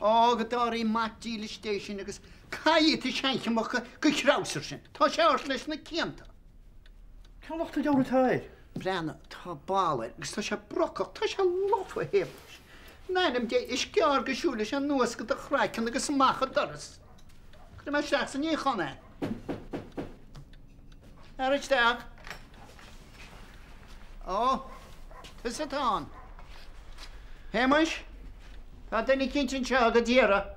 Ó, go dtarraí mac dílis Dé sinn agus caithfidh tú seancheamacha go threabhsar sin. Tá sé ort leis na cianta. Cén locht an deabhal atá air? Breathnaigh, tá bail air agus tá sé brocach, tá sé lofa, a Shéamais. In ainm Dé, is gearr go siúlfaidh sé anuas go do chraiceann agus amach an doras. Cuirfidh mé isteach sa níochán é. Tar isteach. Ó, tusa atá ann. Shéamais, tá duine eicínt anseo do d'iarraidh.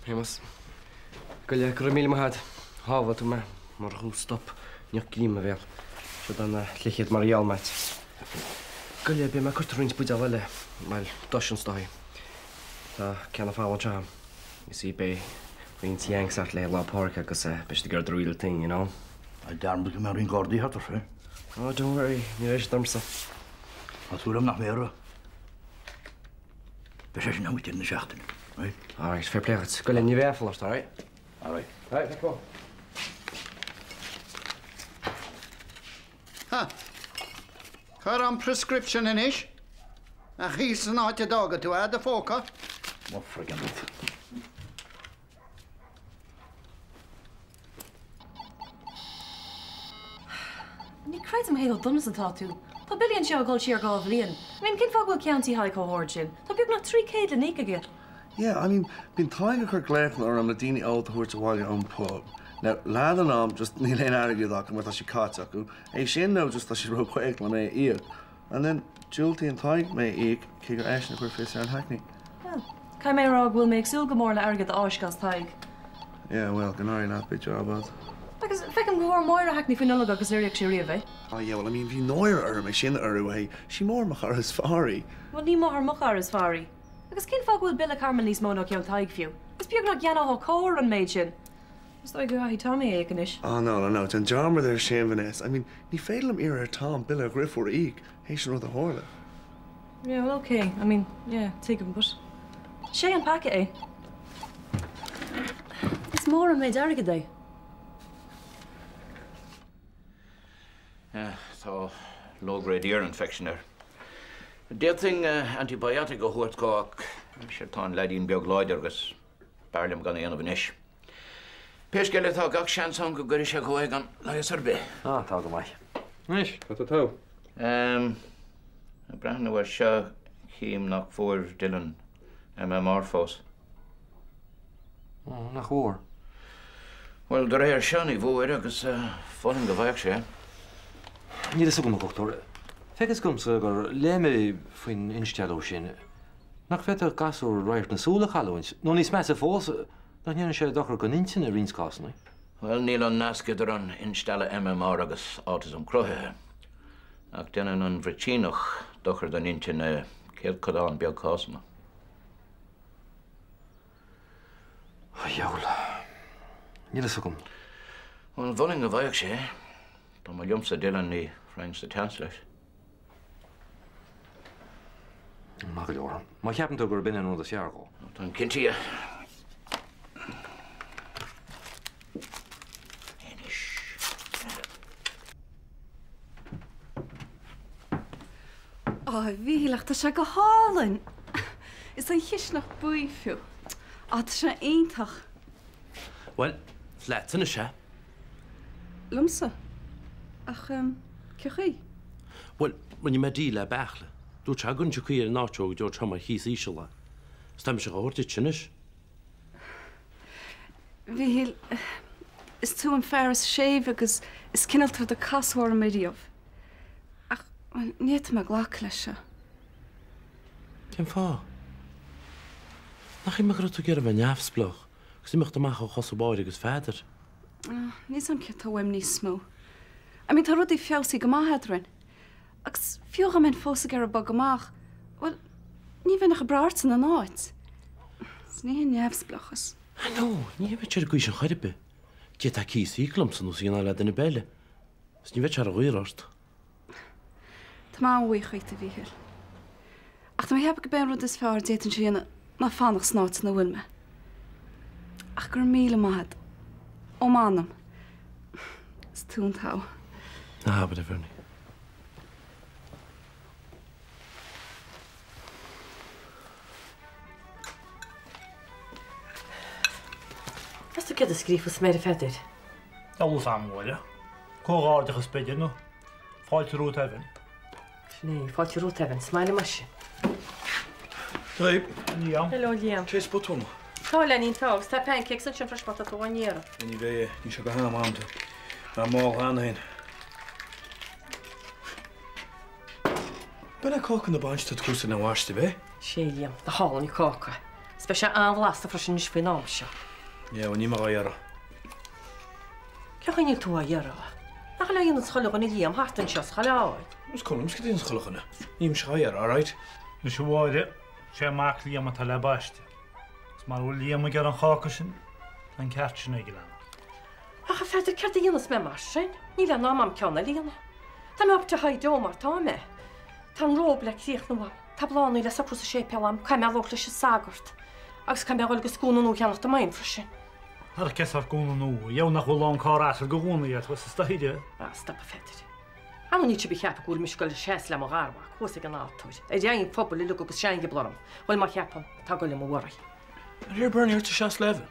Shéamais, go leith, go raibh míle maith agat. Shábháil tú mé. Murach thú, stop. Ní bheadh greim i mo bhéal. Seo an leathchéad mar a gheall mé duit. Go leith, beidh mé ag cuartú roinnt buidéal eile. Bhuel, doisean is dóigh. Tá ceann folamh anseo agam. You see, beidh roinnt Yanks thart le Lá Pádraig agus beidh siad ag iarraidh the real thing, you know. Ná dearmad go mbeidh roinnt gardaí thart orthu. Oh, don't worry, ní bheidh siad ormsa. Tá súil agam nach mbeidh orthu. Beidh sé sin agam ag deireadh na seachtaine, right? All right, fair play dhuit. Go leith, ní bheidh aiféala ort, all right? All right. All right, let's go. Ha! Cá raibh an prescription anois? Ach thíos san áit a d'fhága tú é, i do phóca. Mo friggin rud. Ní creidim cé chomh dona is atá tú. Tá billí anseo ag dul siar 2 bhliain. I mean, cén fáth go bhfuil ceann tí Thaidhg chomh hard sin? Tá beagnach 300 le n-íoc aige. Yeah, I mean, bíonn Tadhg ag cur glaochanna orm le daoine óga a thabhairt abhaile ón pub. Now, leath den am, just níl aon airgead acu mar tá sé caite acu, é sin nó just tá siad ró-chaoch le mé a íoc. And then, diúltaíonn Tadhg mé a íoc cé gur eisean a chuir fios ar an Hackney. Well, caithfidh mé a rá go bhfuil mé ag súil go mór le airgead a fháisceadh as Tadhg. Yeah, well, go n-éirí leat, beidh job agat. Agus feicim go bhfuair Máire Hackney faoi Nollaig agus níor íoc sí riamh é. Oh yeah, well, I mean, bhí náire orm é sin a urú uaithi. Sí Máire mo chara is fearr í. Bhuel, ní máthair mo chara is fearr í. Agus cén fáth go bhfuil bille Carmel níos mó ná ceann Thaidhg fiú? Is beag nach gceannófá carr an méid sin! Is dóigh go gcaithfidh Tommy é a íoc anois. Ah no, no, no, déan dearmad air sin, Vanessa. I mean, ní féidir liom iarraidh ar Tom bille a dheirfiúr a íoc, théis an rud a tharla. Yeah, well ok, I mean, yeah, tuigim, but sé an peaca é. Is mór an méid airgid é. Tá low grade ear infection air. D'fhéadfainn antibiotic a thabhairt dhó ach séard tá an leaidín beag láidir agus b'fhearr liom gan é a dhéanamh anois. Pé scéal é tá gach seans ann go gcuirfidh sé dhó é gan leigheas ar bith. Ah, tá go maith. Anois, cad tá togha? Ag breathnú air seo chím nach bhfuair Dylan MMR fós. Ó, nach bhfuair? Bhuel, de réir seo, ní bhfuair agus mholfainn go bhfaigheadh sé. Níl a fhios agam, a dhochtúir. Feictear domsa gur léigh mé faoin instealladh sin nach bhféadfadh gasúr radharc na súl a chailliúint, nó níos measa fós, nach ndéanann sé dochar don intinn i roinnt cásanna. Bhuel, níl an nasc idir an instealladh MMR agus autism cruthaithe, ach déanann an bhruitíneach dochar don intinn i céatadán beag cásanna. A dheabhail. Níl a fhios agam. Bhuel, mholfainn go bhfaigheadh sé. Dá mba liomsa Dylan, ní rachainnse sa tseans leis. Maith go leor. Má cheapann tú gurb in an rud is fearr dhó. Táim cinnte. Anois. Á, a Mhíchíl, ach tá sé go hálainn! Is an chisteanach buí fiú. Á, tá sé iontach! Bhuel, is leatsa anois é. Liomsa? Ach, em, cén chaoi? Bhuel, rinne mé deal le Beartla. Dúirt sé go gcuirfinnse caoi ar an áitreabh go dtabharfadh sé mar chíos íseal é. Is tá mise dhá thabhairt duit anois. A Mhíchíl, is tú an fear is séimhe agus is cineálta a casadh orm ariamh. Ach, bhuel, ní fhéadfaidh mé glacadh leis seo. Cén fáth? Nach shíl mé go raibh tú ag iarraidh a bheith neamhspleách agus imeacht amach ó chosa Mháire agus Pheadair? Níl 'fhios a'm céard atá uaim níos mó. I mean, tá rudaí feabhsaithe go maith eadrainn. Agus fiú dá mbeinn fós ag iarraidh bogadh amach, bhuel, ní bheinn ach ag brath ortsa ina n-áit. Is ní hin neamhspleáchas. I know, ní bheadh sé ar an gcaoi sin chor ar bith. D'fhéadfá cíos a íoc liomsa nós a dhéanfá le duine ar bith eile. Is ní bheadh sé ró-dhaor ort. Tá mé an-bhuíoch dhíot, a Mhíchíl. Ach tá mé ag ceapadh gurb é an rud is fearr a d'fhéadfainnse a dhéanamh ná fanacht san áit ina bhfuil mé. Ach go raibh míle maith agat. Ó m'anam. Is tú an togha. Ná habair é, Bernie. Céard a scríobhfas mé air a Pheadair? Bhfuil fhios a'm, a Mháire. Comhghairdeachas b'fhéidir, nó fáilte romhat Evan. Sin é, fáilte romhat Evan, is maith liom é sin. Hey. Liam. Hello Liam. Cé spotún? Tá leainín tá agus tá pancakes ansin freisin má tá tú á n-iarraidh. Ní bheidh, níl sé go ham a'm tá mall cheana féin. B'in é cáca na bainise atá cúrsa na bhaiste, ab é? Sé Liam, go hálainn an cáca. Is beidh sé an-bhlasta freisin anois faoin am seo. Yeah, bhuel níl mé dhá iarraidh. Cén chaoi níl tú á iarraidh? Nach bhfuil á dhéanamh chuile dhuine Liam, thart anseo is chuile áit. Is cuma liom cad a dhéananns chuile dhuine. Níl mise dhá iarraidh, alright? Anois a Mháire, sé an mac Liam atá le baisteadh. Is mara bhfuil Liam ag iarraidh an cháca sin, tá an ceart sin aige leanbh. Ach a Pheadair, céard a dhéanfas mé mar sin? Níl aon am a'm ceann eile a dhéanamh. Tá mé up to high dough mar tá mé. Tá an róba le críochnú a'm. Tá bláthanna le socrú sa séipéal a'm. Caithfidh mé labhairt leis an sagart. Agus caithfidh mé a dhul agus gúna nua a cheannacht do Mhaim freisin. Ar cén sórt gúna nua? Dheamhan nach bhfuil lán carr asail de ghúnaí agat thuas sa staighre. Ah, stop a Pheadair. Ar ndóigh níl sibh ag ceapadh go bhfuil mise ag dul ag seasamh le mo gharmhac thuas ag an altóir, ar aghaidh an phobail uilig agus seanghiobal orm. Bhuel má cheapann, tá goil amú oraibh. Ar iarr Bernie ort seasamh le Evan?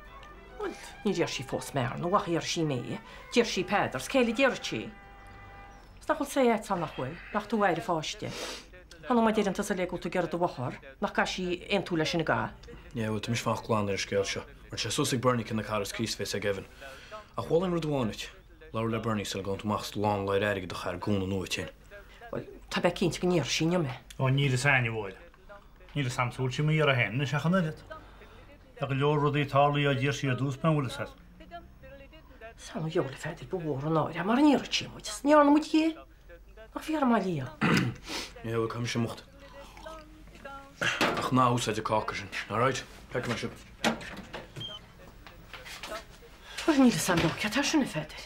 Bhuel, níor iarr sí fós mé, ar ndóigh, ach iarrfaidh sí mé. D'iarr sí Peadar, 's cé eile a déarfadh sí? 'S nach bhfuil say a'dsa, nach bhfuil? Nach tú athair an pháiste? Ar ndóigh má deireann tusa léi go bhfuil tú ag iarraidh do mháthar, nach gcaithfidh sí aontú leis sin an gcaithfidh? Yeah, bhuel, tá mise fanacht glan ar an scéal seo, mar tá sé suas ag Bernie cé na cara is Críostaí a bheas ag Evan. Ach mholfainn rud amháin duit, labhair le Bernie sula gabhann tú amach is do lán ladhar airgid a chaitheamh ar gúna nua duit féin. Bhuel, tá mé cinnte go ndéarfaidh sí inniu mé. Ó, níl fhios a'inn, a Mháire. Níl fhios a'msa an bhfuil sí mo iarraidh féin anois ach an oiread. Tá go leor rudaí tarlaithe ó d'iarr sí ar dtús mé, an bhfuil fhios a'd. San ó gheall a Pheadair ba mhór an náire mara n-iarrfadh sí muid, is ní dhearna muid di. Nach fíor maith Liam? Yeah, bhuel, caithfidh mise imeacht. Ach ná húsáid an cáca sin, alright? Feicfidh mé sibh. Bhuel, níl fhios a'm céard atá sin, a Pheadair.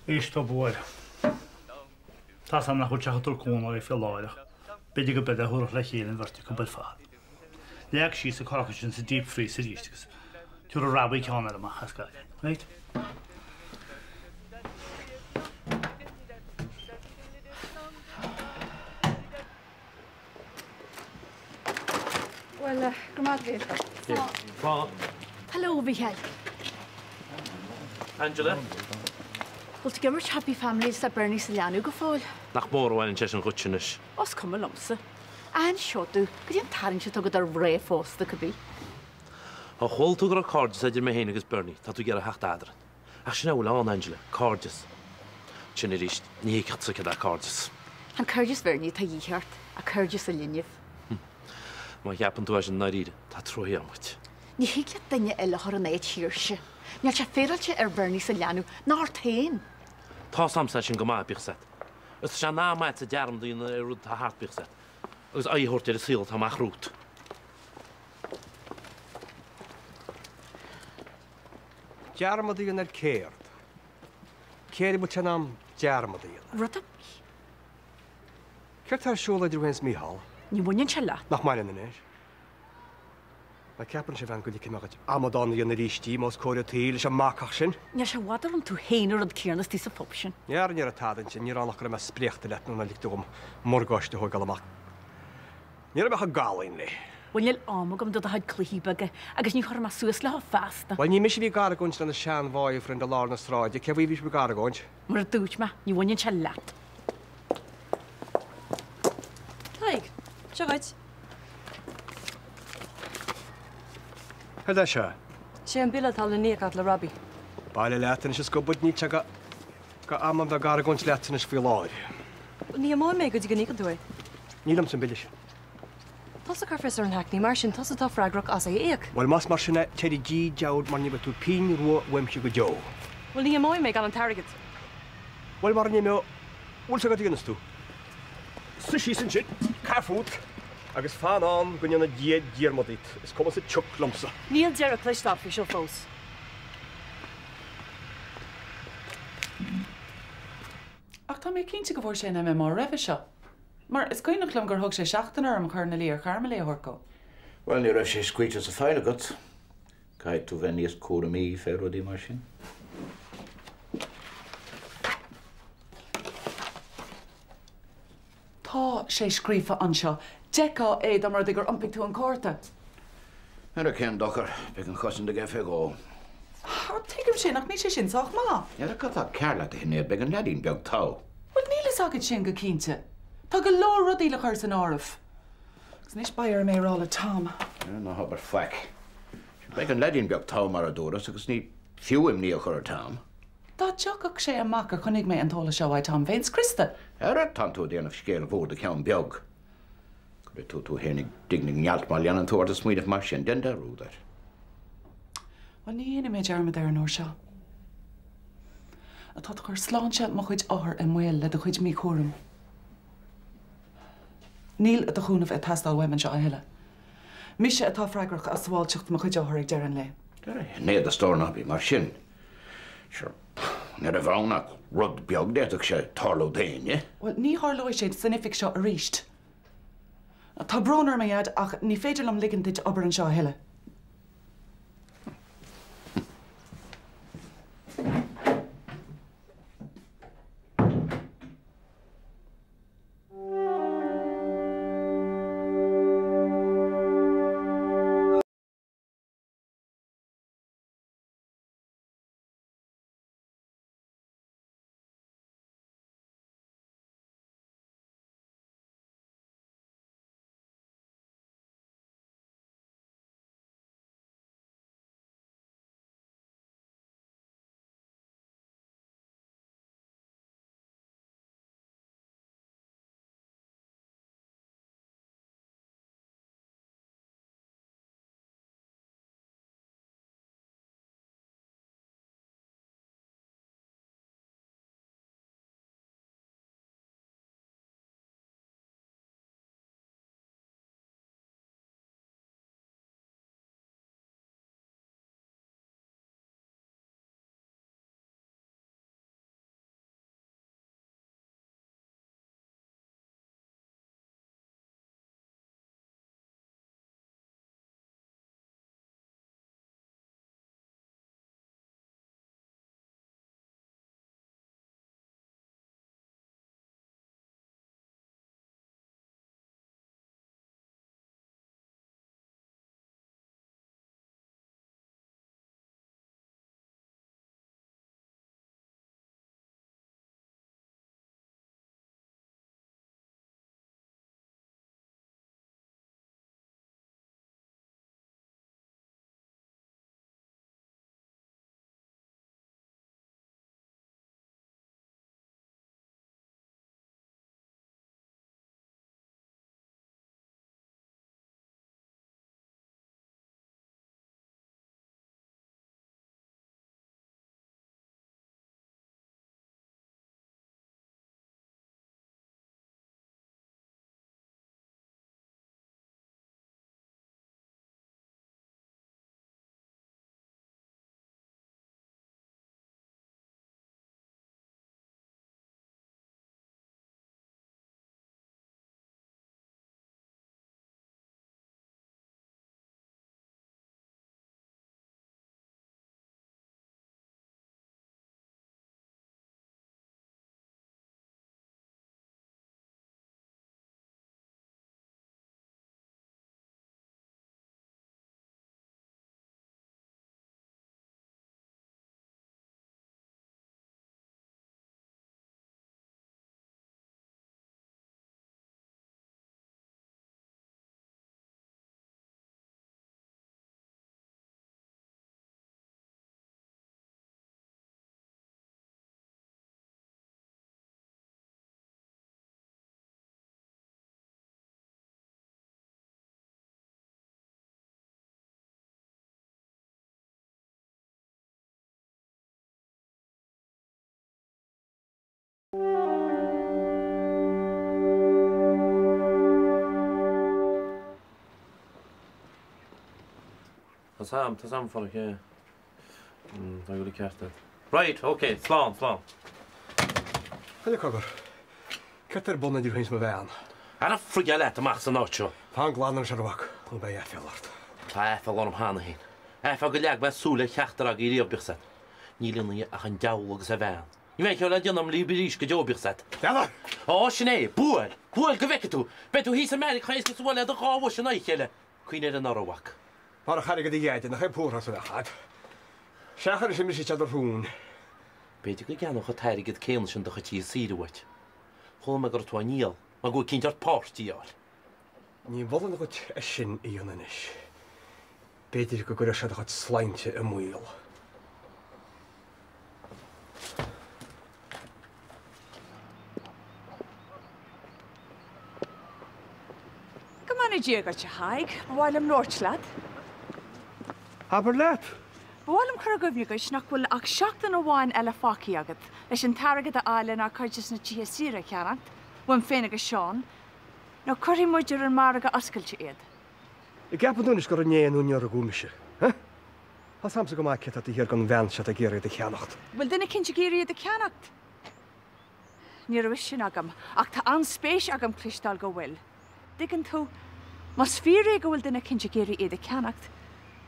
Éist, a Mháire. Tá's a'm nach bhfuil sé ag tabhairt cúnamh di faoi láthair ach b'fhéidir go b'eadh a thabharfadh le chéile an bheirt acu ar fad. Leag síos an cáca sin sa deep freeze arís agus tabharfaidh Robbie ceann eile amach as gach, right? Bhuel, go raibh maith agat. Slán. Hello, a Mhícheáil. Angela. Bhfuil tú ag imirt Happy Families le Bernie sa leanbh go fóill? Nach mór a bhaineann sé sin dhuit anois. Ó, is cuma liomsa. Aithne domh, cad é an tarraingt atá agat ar mhná phósta, cibé. Ó chuala tú go raibh cairdeas idir mé féin agus Bernie, tá tú ag iarraidh theacht eadrainn. Ach sin é a bhfuil ann, Angela, cairdeas. Sin arís, ní thuigfeadh tusa céard é cairdeas. Chan cairdeas Bhernie atá a dhíth ort, ach cairdeas an linbh. Má cheapann tú é sin i ndáiríre, tá truaighe orm dhuit. Ní thig leat duine eile a chur in áit Shaoirse. Níl sé féaráilte ar Bhernie 's an leanbh, ná ort féin. Tá's a'msa é sin go maith, bíodh 's a't. Agus tá sé in am a'dsa dearmad a dhéanamh ar an rud atá thart, bíodh 's a't, agus aghaidh a thabhairt ar an saol atá amach romhat. Dearmad a dhéanamh ar céard? Céard a bhfuil sé in am dearmad a dhéanamh? Rud ar bith. Céard tá ar siúl idir thú féin is Mícheál? Ní bhaineann sé leat. Nach mbaineann anois? Ná ceap anois a bhean go ligfidh mé dhuit amadán a dhéanamh arís díom os comhair an tsaoil leis an mbacach sin. Níl sé i bhfad orm tú féin an rud céanna istigh sa phub sin. N'fhear ní raibh tada inti, ní raibh ann ach go raibh mé spréachta leat nuair nár lig tú dhom morgáiste a thóigeáil amach. Ní raibh mé ach ag gabháil léi. Bhuel, níl am agam do do chuid cluichí beaga agus ní chuirfidh mé suas leo feasta. Bhuel, ní mise a bhí ag argóint lena sean-bhoyfriend i lár na sráide, cé faoi a bhí sibh ag argóint? Mar a dúirt mé, ní bhaineann sé leat. Tadhg, seo dhuit. Céard é seo? Sé an bille atá le n-íoc agat le Robbie. Bailigh leat anois a scubaid, níl sé go am agam bheith ag argóint leat anois faoi láthair. Bhuel, ní imeoidh mé go dtí go n-íocann tú é. Ní liomsa an bille sin. Tusa a chuir fios ar an hackney, mar sin tusa atá freagrach as é a íoc. Bhuel, más mar sin é, téir i dí-deabhad mar ní bheidh tú pingin rua uaimse go deo. Bhuel, ní imeoidh mé gan an t-airgead. Bhuel, mara n-imeoidh, bhfuil 's agat cad a dhéanfas tú? Suigh síos ansin, caith fút, agus fan ann go ndéana Dia dearmad díot. Is cuma sa tsioc liomsa. Níl deireadh cloiste agat faoi seo fós. Ach tá mé cinnte go bhfuair sé an MMR roimhe seo. Mar is cuimhneach liom gur thóg sé seachtain orm a chur ina luí ar Charmel é a thabhairt dhó. Bhuel, ní raibh sé scaoilte sa file agat. Caithfidh tú bheith níos cúramaí fé rudaí mar sin. Tá sé scríofa anseo. D'fheicfeá é dá mba rud é gur iompaigh tú an cárta. Ara cén dochar, beidh an chosaint aige fé dhó. Á, tuigim sin, ach níl sé sin sách maith. Ara cad tá cearr leat, a Shinéad, beidh an leaidín beag togha. Bhuel, níl fhios agat sin go cinnte. Tá go leor rudaí le cur san áireamh. Agus anois beidh orm é a rá le Tom. Ara ná habair faic. Beidh an leaidín beag togha mar a dúras agus ní fiú imní a chur ar Tom. Dá dtiocfadh sé amach gur choinnigh mé an t-eolas seo uaidh Tom, bheinn scriosta. Ara, tánn tú ag déanamh scéal mhór de cheann beag. Cuirfidh tú tú féin i dtigh na ngealt má leanann tú ort ag smaoineamh mar sin. Déan dearúd air. Bhuel, ní dhéanfaidh mé dearmad air an uair seo. Tá tú ag cur sláinte mo chuid othar i mbaol le do chuid míchúraim. Níl do chúnamh ag teastáil uaim anseo a thuilleadh. Mise atá freagrach as sábháilteacht mo chuid othar ag deireadh an lae. Ara, a Shinéad, a stór, ná bí mar sin. Sure, ní raibh ann ach rud beag, d'fhéadfadh sé tarlú d'éinne. Bhuel, ní tharlóidh sé san oifig seo arís. Tá brón orm, a Dhaid, ach ní féidir liom ligean duit obair anseo a thuilleadh. Tá sam, tá sam fara cé. Tá go le ceart. Right, ok, slán, slán. Haile cogar. Céard tá ar bun idir thú féin is mo bhean? Ara frigeáil leat amach as an áit seo. Fan glan anois a mhac, nó beidh aiféala ort. Tá aiféala orm cheana féin. Aiféala gur leag mé súil ar cheachtar agaibh riamh, bíodh 's a't. Níl ionaibh ach an diabhal agus a bhean. Ní bheidh aon cheol le déanamh a'm libh arís go deo, bíodh 's a't. N'fheadar! Ó, sin é! Buail! Buail go bhfeice tú! Beidh tú thíos i mbeairic chomh héasca is a bhuailfeá do dhá bhois in aghaidh a chéile. Cuimhnigh ar anuraidh, a mhac. Marach airgead a Dheaide, nach é pórthas a bheadh agat. Seachain anois mise iad a rún. B'fhéidir go gceannódh an t-airgead céanna sin do chuid tithe saoire uait. Chuala mé go raibh tú á ndíol, mar go bhfuil cinnt ort páistí a fháil. Ní mholfainn dhuit é sin a dhéanamh anois. B'fhéidir go gcuirfeadh sé do chuid sláinte i mbaol. Go mbeannaí Dia dhuit, a Thaidhg. Ba mhaith liom labhairt leat. Abair leat. Ba mhaith liom cur i gcuimhne dhuit nach bhfuil ach seachtain amháin eile fágtha agat leis an t-airgead a fháil lenár gcuid des na tithe saoire a cheannacht, uaim féin agus Seán, nó cuirfidh muid ar an margadh oscailte iad. An gceapann tú anois gur inné nó inniu a rugadh mise, huh? Tá 's a'msa go maith cé tá taobh thiar den bhean seo atá ag iarraidh iad a cheannacht. Bhfuil duine eicínt ag iarraidh iad a cheannacht? Ní raibh fhios sin agam, ach tá an-spéis agam cloisteáil go bhfuil. Dtuigeann tú, más fíor é go bhfuil duine eicínt ag iarraidh iad a cheannacht,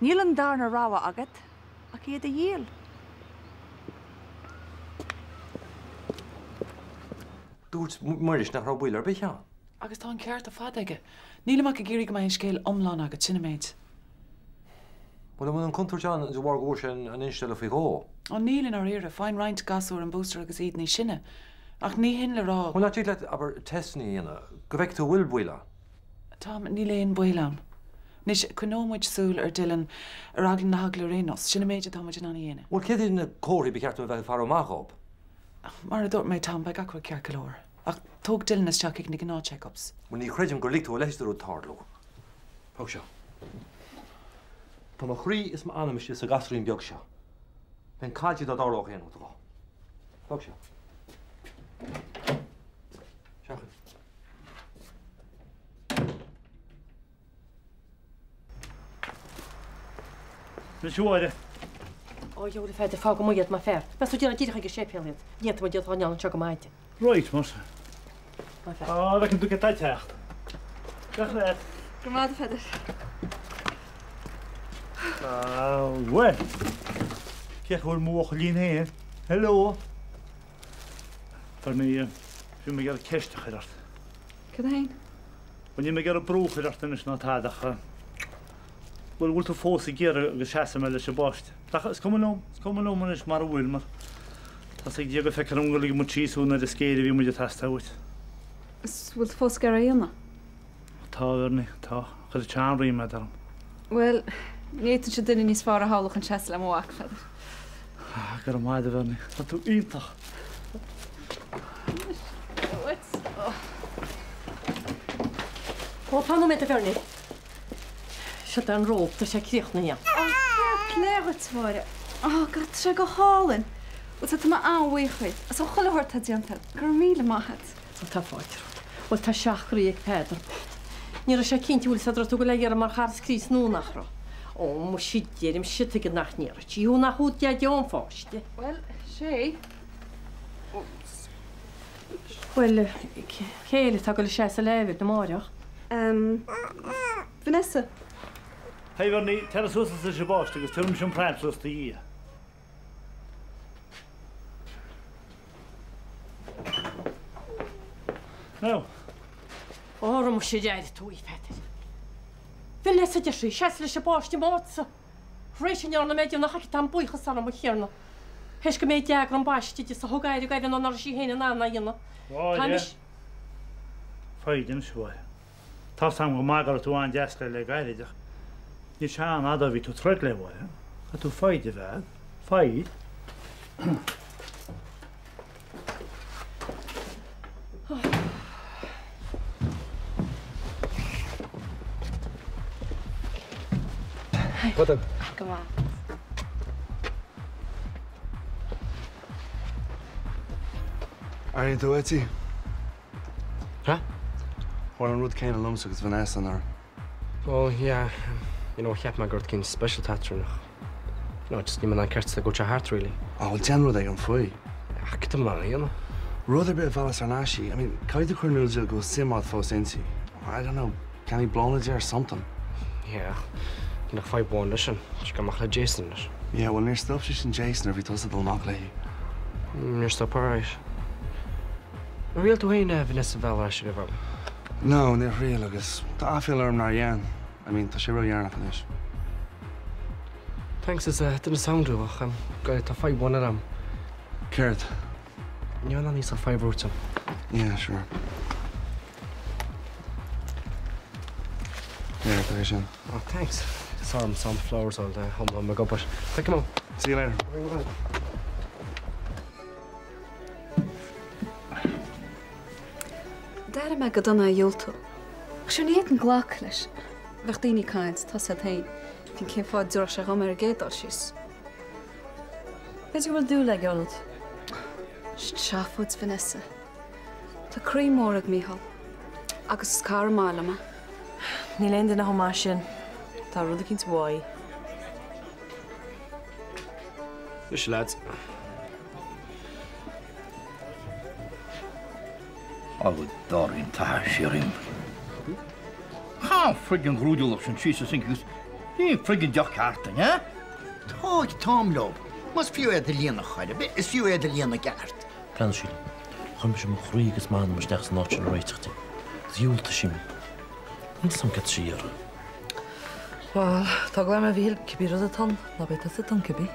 níl an darna rogha agat ach iad a dhíol. Dúirt Muiris nach raibh baol ar bith ann. Agus tá an ceart ar fad aige. Nílim ach ag iarraidh go mbeidh an scéal iomlán agat, sin an méid. Bhuel, an bhfuil an chontúirt ann de bharr go bhfuair sé an instealladh faoi dhó? Ó níl i ndáiríre. Faigheann roinnt gasúr an booster agus iad níos sine. Ach ní hin le rá. Bhuel, nach dtig leat, abair, teisteanna a dhéanamh, go bhfeicfidh tú an bhfuil baol ann? Tom, níl aon baol ann. Anois, coinneoidh muid súil ar Dylan ar eagla na heagla ar aon nós. Sin an méid atá muid in ann a dhéanamh. Bhuel, céard iad na comharthaí ba cheart dom a bheith ag faire amach dhóibh? Mar a dúirt mé, Tom, beidh gach rud ceart go leor. Ach tóg Dylan isteach chuig na gnáth-checkups. Bhuel, ní chreidim gur lig tú a leithéid de rud tarlú. Tóg seo. Tá mo chroí is m'anam istigh sa ghasúirín beag seo. Bheinn caillte dá dtarlódh aon rud dhó. Tóg seo. Seachain. Anois a Mháire. Ó, gheobhaidh a Pheadair, fág amuigh iad, mar fear. Meas tú déanamh díreach ag an séipéal iad. Ní fhéadfaidh muid iad a choinneáil anseo go maidin. Right, mar sin. Á, bhfeiceann tú cé tá ag teacht. Gach leat. Go raibh maith agat, a Pheadair. Ah, bhuel. Cé bhfuil mo bhuachaillín féin? Hello. Bernie, bhí mé ag iarraidh ceist a chur ort. Cad é féin? Bhuel, níl mé ag iarraidh brú a chur ort anois ná tada ach, bhuel, bhfuil tú fós ag iarraidh go seasfaidh mé leis an bpáiste? Ach is cuma liom, is cuma liom anois mar a bhfuil, mar tá 's ag Dia go feictear dom go ligfidh muid síos thú nuair is géire a bhí muid ag teastáil uait. Is bhfuil tú fós ag iarraidh a dhéanamh? Tá, a Bhernie, tá. Chuir sé an-ríméad orm. Bhuel, ní fhéadfainnse duine níos fearr a shamhlú chun seasamh le mo mhac, a Pheadair. Ah, go raibh maith agat, a Bhernie. Tá tú iontach. Ó, fan nóiméad, a Bhernie. Seo é an robe, tá sé críochnaithe. Ó, fair play dhuit, a Mháire. Ó, God, tá sé go hálainn. Bhuel, tá mé an-bhuíoch dhuit as an chuile shórt atá déanta agat. Go raibh míle maith agat. Ó, tá fáilte romhat. Bhuel, tá seach-chroí ag Peadar bocht. Ní raibh sé cinnte bhfuil 's agat raibh tú ag dul a iarraidh mar chara Chríost nó nach raibh. Ó, muise, deirimse, tuige nach ndéarfadh sí thú nach thú Deaideo an pháiste. Bhuel, sé. Bhuel, cé eile atá ag dul a seasamh le Eibhear amáireach? Em, Vanessa. Hey Bernie, tar suas leis an bpáiste agus tabharfaidh mise an pram suas i do dhiaidh. Now. Óra muise d'éirigh tú, a Pheadair. Vanessa, a deir sí, seas leis an bpáiste m'áitse. Th'réis a ndearna mé di nach aici atá an buíochas orm, a Thiarna. Théis go mé a d'fhreagra an baiste di is a thug aire go raibh nach raibh sí féin in ann a dhéanamh. Mháire. Táimis. Foighid anois, a Mháire. Tá's a'm go maith go raibh tú an-deas léi le gairid ach níl sé an-fhada ó bhí tú ag troid léi, a Mháire. Caithfidh tú foighid a bheith agat. Foighid. Go Go maith. Airíonn tú uait í? Huh? Tharla an rud céanna liomsa agus Vanessa anuraidh. Oh yeah, you know, cheap mé gur rud éigin speisialta eadrainn ach, you know, just níl mé in ann creidbheáil go bhfuil sé thart really. Ah, bhuel déan rud éigin faoi. Ach cad tá mé in ann a dhéanamh? Rud ar bith a mheallfas thar n-ais í. I mean, caithfidh tú cur in iúl di go bhfuil suim agat fós inti. I don't know, ceannaigh bláthanna di or something. Yeah, ach níl ach fadhb amháin leis sin, tá sí ag dul amach le Jason anois. Yeah, bhuel níor stop sé sin Jason nuair a bhí tusa ag dul amach léi. Níor stop alright. Ar thriail tú féin Vanessa a mhealladh ar ais riamh am? No, níor thriail agus tá aiféala orm nár dhein. I mean, tá sé ródheireanach anois. Thanks, is duine sound thú ach tá fadhb bhunaithe agam. Céard? Níl in ann níos fadhb a thabhairt dom. Yeah, sure. Here, tá sin. Oh, thanks. Sorry, some flowers all day. I'm on my go, but take them out. See you later. D'airigh mé go dona a dhiúltú. Ach sure ní fhéadfainn glacadh leis. Bheadh daoine ag caint, tá 's agat féin, faoin cén fáth a dtabharfadh sé dhom ar an gcéad dul síos. B'fhéidir go bhfuil dúil aige ionat. Sin seafóid, Vanessa. Tá croí mór ag Mícheál. Agus is cara maith liom é. Níl aon duine chomh maith sin. Tá rud eicínt uaidh. Anois, lads. Agus dá raibh an t-athar siar im. Chaith an friggin ghrúdalach sin síos sa sinc agus ní friggin deoch ceart duinn, eh? Tá ag Tom leo. Más fiú é do líonadh chor ar bith, is fiú é do líonadh i gceart. Breathnaigh, Síle. Chuir mise mo chroí agus m'anam isteach san áit sin a réiteach di. Dhiúltaigh sí mé. Níl 's a'm cad tá sí a iarraidh. Bhuel, tá eagla orm a Mhíchíl, cibé rud atá ann, ná beidh tusa tinn cibé.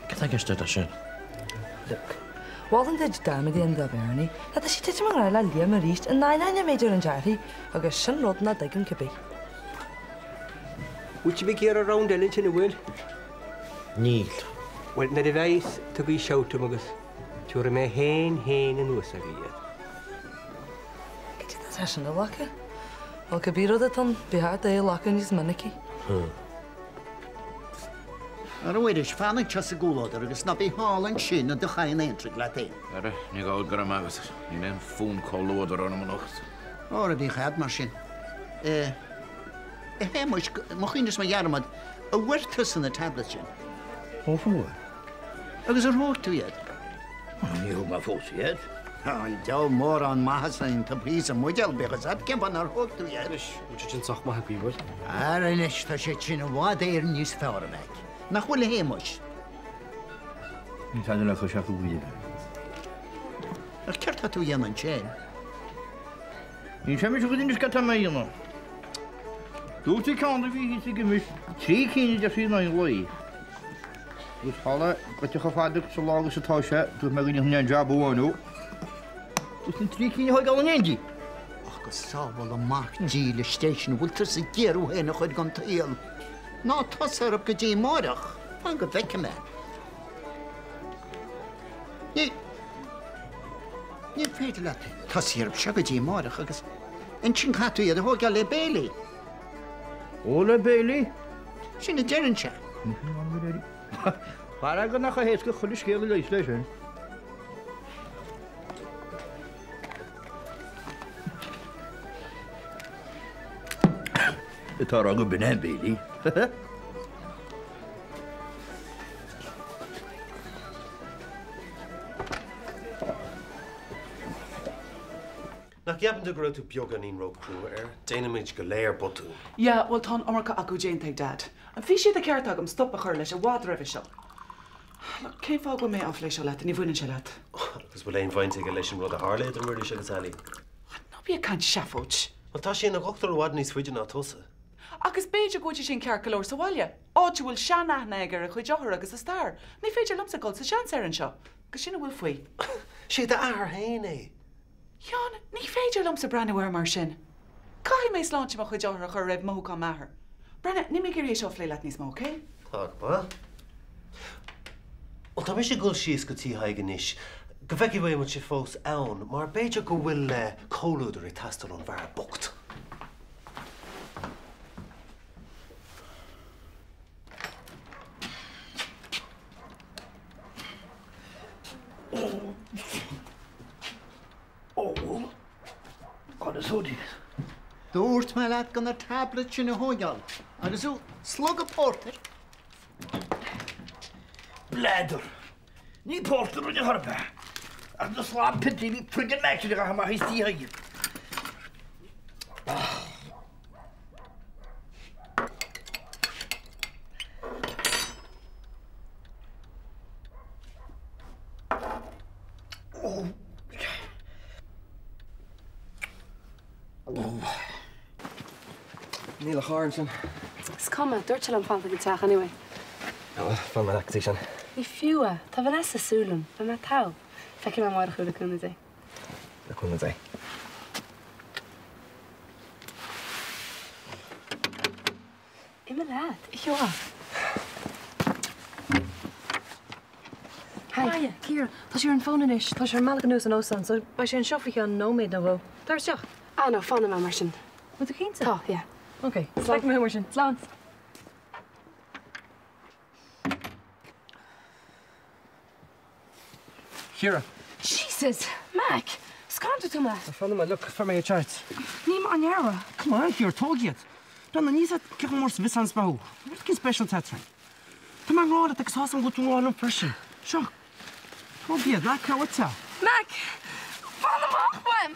Cad tá i gceist agat leis sin? Look, mholfainn duit dearmad a dhéanamh de Bhernie. Tá sí ag titim i ngrá le Liam arís, in ainneoin an méid a rinne uirthi, agus sin rud nach dtuigim cibé. Bhfuil sibh ag iarraidh round eile ansin, an bhfuil? Níl. Bhuel, nuair a bheidh, tugaigí shout dom agus tabharfaidh mé féin féin anuas agaibh iad. Cad é tá sin a ghlacadh? Bhuel, cibé rud atá ann, ba cheart é a ghlacadh níos minicí. Ara a Mhuiris, fan anseo sa gcomhluadar agus ná bí thall ansin i do chadhan aontraigh leat fhéin. Ara, ní gá go raibh maith agat. Níl aon fonn comhluadar orm anocht. Óra, bíodh agat mar sin. A Shéamuis, mo chuimhne is mo dhearmad, an bhfuair tusa na tablets sin? Ó fuair. Agus ar thóg tú iad? Ní thóg mé fós iad. An diabhal mórán maitheasa iontu thíos sa mbuidéal, bíodh fhios agat cén fáth nár thóg tú iad. Anois, bhfuil siad sin sách maith agaibh, bhfuil? Ara anois, tá siad sin i bhfad Éireann níos fearr, a mhaic. Nach bhfuil, a Shéamuis? Ní tada le cois acu go deimhin. Ach céard tá tú a dhéanamh ansin? Ní sé mise go deimhin cad tá mé a dhéanamh. Dúirt an ceann a bhí thíos ag imis trí cinn a deir sí in aghaidh an lae. Agus tharla goite chomh fada sa lá agus atá sé, dúirt mé go ndéanfainn aon jab amháin ó. Agus na trí cinn a thógáil in éindí. Ach go sábhála Mac dílis Dé sinn, an bhfuil tusa ag iarraidh thú féin a chur den tsaol? Ná tosaigh orthu go dtí amáireach. Fan go bhfeicfidh mé. Ní. Ní féidir leat tosaí orthu seo go dtí amáireach agus ansin caithfidh tú iad a thógáil le béilí. Ó le béilí? Sin a deireann-se. Fara go nach éasca chuile scéal a leigheas leis sin. Atá a rá go b'in é an béilí. Nach gceapann tú go raibh tú beagáinín ró-chrua air? Déanaimid go léir botúin. Yeah, bhuel tá an iomarca acu déanta ag Dad. Bhí sé de cheart agam stop a chur leis i bhfad roimhe seo. Look, cén fáth go bhfuil mé á phlé seo leat? Ní bhaineann sé leat. Agus bhfuil aon bhaint aige leis an rud a tharla idir Muiris agus Ali? Ná bí ag caint seafóid. Bhuel, tá sé ina dhochtúir i bhfad níos faide ná tusa. Agus b'fhéidir go bhfuil sé sin ceart go leor sa bhaile, áit a bhfuil seanaithne aige ar a chuid othar agus a stair. Ní féidir liomsa dul sa seans air anseo. Agus sin a bhfuil faoi. Sé d'athair féin é. Sheáin, ní féidir liomsa breathnú air mar sin. Caithfidh mé sláinte mo chuid othar a chur roimh mothúcháin m'athar. Breathnaigh, níl mé ag iarraidh é seo a phlé leat níos mó, ok? Tá go maith. Bhuel, tá mise ag dul síos go tí Thaidhg anois go bhfeicfidh mé an bhfuil sé fós ann, mar b'fhéidir go bhfuil comhluadar ag teastáil ón bhfear bocht. Dúirt mé leat gan na tablets sin a thógáil agus tú slogadh pórtair. Bladar. Ní pórtar rud a chur ar Ach na slab piontaí bhí friggin meaitseáil a ghabh amach thíos tí Thaidhg. Níl a charr ansin. Is cuma, dúirt sé liom fanacht ag an teach anyway. Fanfaidh mé leat go dtí sin. Ní fiú é. Tá Vanessa ag súil liom. Beidh mé togha. Feicfidh mé amárach thú le cúnamh Dé. Le cúnamh Dé. Imigh leat, a sheoladh. Hiya, Ciara, tá sé ar an bhfón anois. Tá sé ar an mbealach anuas ón óstán, so beidh sé anseo faoi cheann nóiméad nó dhó. Tar isteach. Ah no, fanfaidh mé mar sin. Bhfuil tú cinnte? Tá, yeah. Ok, feicfidh mé thú mar sin. Slán! Ciara. Jesus! Mac! Scanraigh tú mé! Fanfaidh mé, look, fuair mé iad ceart. Níl mé á ndearmad. Come on, Ciara, tóg iad. Breathnaigh, níl a fhios agat cé chomh mór is a bhíos ann is mé thú. Rud éigin speisialta eadrainn. Tá mé i ngrá leat agus tá a fhios agam go bhfuil tú i ngrá liom freisin. Seo. Tóg iad, ná cur uait é. Mac! Fan amach uaim!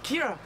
Ciara!